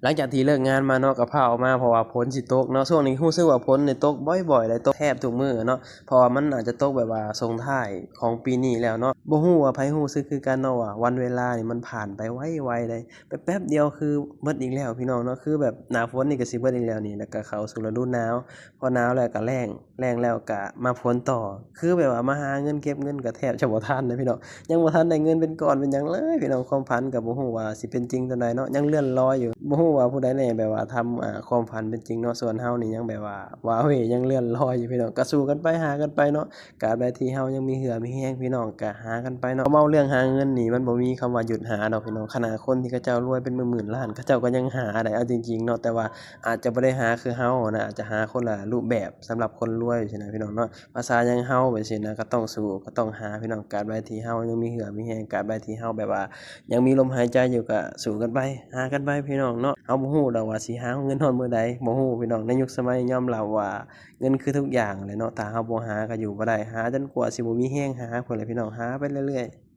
ຫຼັງຈາກທີ່ເລີກງານມາເນາະ ກໍພາອອກມາ ເພາະວ່າຝົນຊິຕົກເນາະ. ຊ່ວງນີ້ຮູ້ສຶກວ່າຝົນນີ້ຕົກບໍ່ອຍໆ ແລະ ຕົກແທບທຸກມື້ເນາະ ເພາະວ່າມັນອາດຈະຕົກແບບວ່າສົ່ງທ້າຍຂອງປີນີ້ແລ້ວເນາະ. ບໍ່ຮູ້ວ່າໃຜຮູ້ສຶກຄືກັນເນາະ ວ່າວັນເວລານີ້ມັນຜ່ານໄປໄວໆເດ. ແປັບໆດຽວຄືເບິດອີກແລ້ວພີ່ນ້ອງເນາະ. ຄືແບບໜ້າຝົນນີ້ກໍຊິເບິດອີກແລ້ວນີ້ ແລ້ວກໍເຂົ້າສູ່ລະດູໜາວ. ພໍໜາວແລ້ວກໍແລ້ງ ແລ້ງແລ້ວກະມາຝົນຕໍ່. ຄືແບບວ່າມາຫາເງິນເກັບເງິນກະແທບຈະບໍ່ທັນນະພີ່ນ້ອງ. ຍັງບໍ່ທັນໄດ້ເງິນເປັນກ້ອນເປັນຫຍັງເລີຍພີ່ນ້ອງ. ຄວາມຝັນກະບໍ່ຮູ້ວ່າຊິເປັນຈິງຕອນໃດເນາະ. ຍັງເລື່ອນລອຍຢູ່. ບໍ່ຮູ້ວ່າຜູ້ໃດແດ່ແບບວ່າທຳ ອ່າ ຄວາມຝັນເປັນຈິງເນາະ. ສ່ວນເຮົານີ້ຍັງແບບວ່າວາເວ ຍັງເລື່ອນລອຍຢູ່ພີ່ນ້ອງ. ກະສູ້ກັນໄປ ຫາກັນໄປເນາະ. ຕາບໃດທີ່ເຮົາຍັງມີເຫື່ອມີແຮງພີ່ນ້ອງ ກະຫາກັນໄປເນາະ. ເວົ້າເລື່ອງຫາເງິນນີ້ ມັນບໍ່ມີຄຳວ່າຢຸດຫາດອກພີ່ນ້ອງ. ຂະໜາດຄົນທີ່ເຂົາເຈົ້າລວຍເປັນໝື່ນໆລ້ານ ເຂົາເຈົ້າກໍຍັງຫາໄດ້ ເອົາຈິງໆເນາະ. ແຕ່ວ່າອາດຈະບໍ່ໄດ້ຫາຄືເຮົານະ ອາດຈະຫາຄົນລະຮູບແບບ ສຳລັບຄົນລວຍຊີ້ນະພີ່ນ້ອງເນາະ. ພາສາຢ່າງເຮົາແບບຊີ້ນະ ກໍຕ້ອງສູ້ ກໍຕ້ອງຫາພີ່ນ້ອງ. ຕາບໃດທີ່ເຮົາຍັງມີເຫື່ອມີແຮງ ຕາບໃດທີ່ເຮົາແບບວ່າຍັງມີລົມຫາຍໃຈຢູ່ ກໍສູ້ກັນໄປ ຫາກັນໄປພີ່ນ້ອງເນາະ. ເຮົາບໍ່ຮູ້ດອກວ່າຊິຫາເງິນຮອດມື້ໃດ ບໍ່ຮູ້ພີ່ນ້ອງ. ໃນຍຸກສະໄໝຍອມຮັບວ່າເງິນຄືທຸກຢ່າງແຫຼະເນາະ. ຖ້າເຮົາບໍ່ຫາກໍຢູ່ບໍ່ໄດ້. ຫາຈົນກວ່າຊິບໍ່ມີແຮງຫາພຸ້ນແຫຼະພີ່ນ້ອງ. ຫາໄປເລື້ອຍໆ.